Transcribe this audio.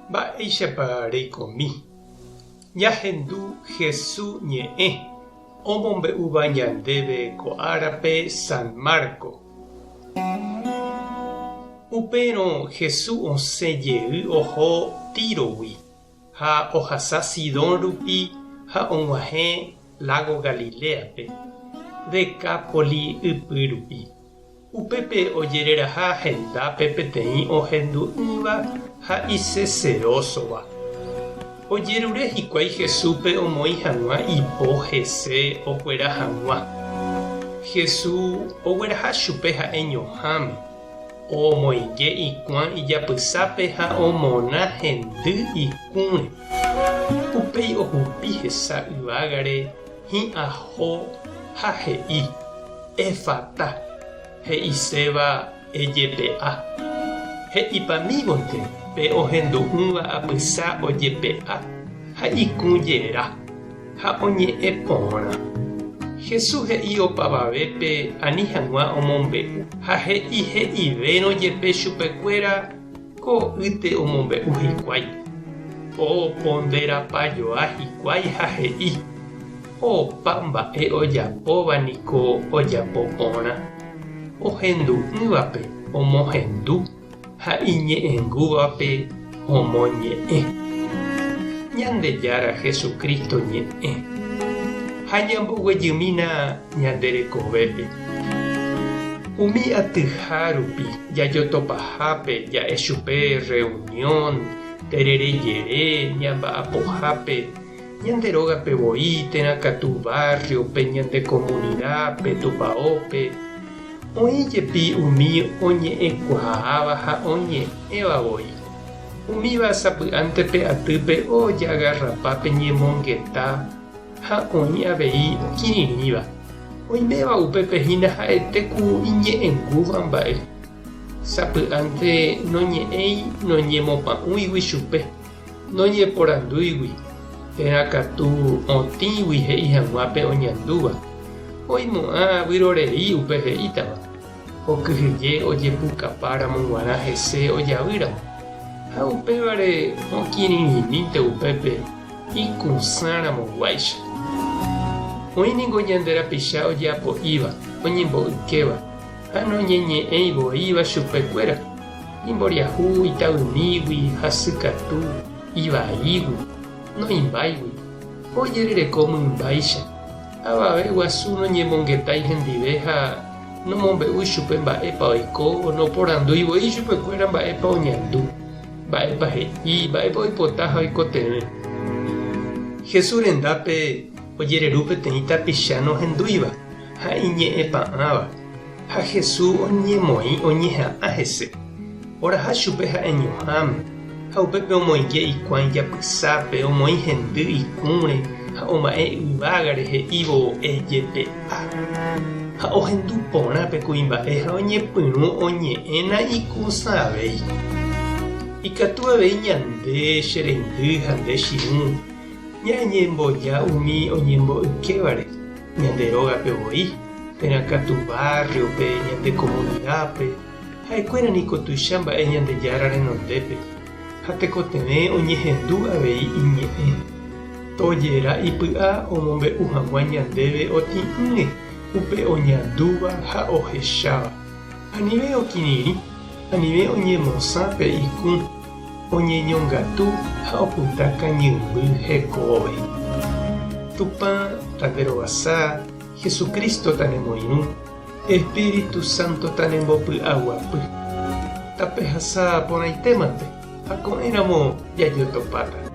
Mba'éichapa reikomi? Ñahendu Hesu ñe'ẽ omombe'úva ñandéve ko árape San Marco. Upérõ Hesu osẽ jey oho Tírogui ha ohasa Sidón rupi ha og̃uahẽ lágo Galiléape, Decápoli ypy rupi. Upépe ojereraha hendápe peteĩ ohendu'ỹva ha iseserósova. Ojerure hikuái Jesúspe omoĩ hag̃ua ipo hese okuera hag̃ua. Jesús ogueraha chupe ha'eñoháme, omoinge ikuã ijapysápe ha omona hendy ikũre. Upéi ohupi hesa yvágare hi'ãho ha he'i, Efata, he'iséva ejepe'a. He'ipamívonte pe ohendu'ỹva apysa ojepe'a ha ikũ jera, ha oñe'ẽ porã. Jesús he'i opavavépe ani hag̃ua omombe'u ha he'i he'ivérõ jepe chupekuéra Ko'ýte omombe'u hikuái. Oponderapajoa hikuái ha he'i, Opa mba'e ojapóva niko ojapo porã. Ohendu'ỹvape omohendu ha iñe'ẽngúvape omoñe'ẽ. Ñandejára Jesucristo ñe'ẽ. Ha ñamboguejymína ñande rekovépe. Umi atyha rupi jajotopahápe ja'e chupe reunión, terere jere, ñamba'apohápe, ñande rógape voi térã katu barrio-pe, ñande comunidad-pe, tupaópe, oĩ jepi umi oñe'ẽkuaáva ha oñe'ẽva voi. Umíva sapy'ánte pe atýpe ojagarrapa pe ñemongeta ha oĩ avei okirirĩva. Oiméva upépe hína ha'ete ku iñe'ẽngúva mba'e. Sapy'ánte noñe'ẽi noñemopa'ũigui chupe, noñeporandúigui, térã katu otĩgui he'i hag̃ua pe oñandúva. Oimo'ã vyrorei upe he'ítava. Okyhyje ojepukapa ramo g̃uarã hese ojavýramo, ha upévare okirirĩmínte upépe ikũsã ramo guáicha. Oĩ ningo ñande rapicha ojeapo'íva, oñembo'ykéva, ha noñeñe'ẽi voíva chupekuéra, imboriahu itavymígui, hasykatu, ivaígui, noĩmbáigui, ojerereko mymbáicha. Avave guasu noñemongetái hendive ha nomombe'úi chupe mba'épa oiko, noporandúi voi chupekuéra mba'épa oñandu, mba'épa he'i, mba'épa oipota ha oikotevẽ. Jesús rendápe ojereru peteĩ tapicha nohendúiva ha iñe'ẽpa'ãva, ha Jesús oñemoĩ oñeha'ã hese. Oraha chupe ha'eñoháme, ha upépe omoinge ikuã ijapysápe, omoĩ hendy ikũre ha oma'ẽ yvágare he'ívo, Ejepe'a. Ha ohendu porã pe kuimba'e ha oñepyrũ oñe'ẽ na'ikũsãvéi. Ikatu avei ñande, che reindy ha nde chirũ, ñañemboja umi oñembo'ykévare, ñande rógape voi, térã katu barrio-pe, ñande comunidad-pe, Ha'ekuéra niko tuicha mba'e Ñandejára renondépe, ha tekotevẽ oñehendu avei iñe'ẽ. Tojera ipy'a omombe'u hag̃ua ñandéve otĩ'ỹre upe oñandúva ha ohecháva. Anive okirirĩ, anive oñemosã pe ikũ, oñeñongatu ha opyta kañymby hekove. Tupã tanderovasa, Jesucristo tanemoirũ. Espíritu Santo tanembopy'aguapy. Tapehasa porãitémante ha ko'ẽramo jajotopáta.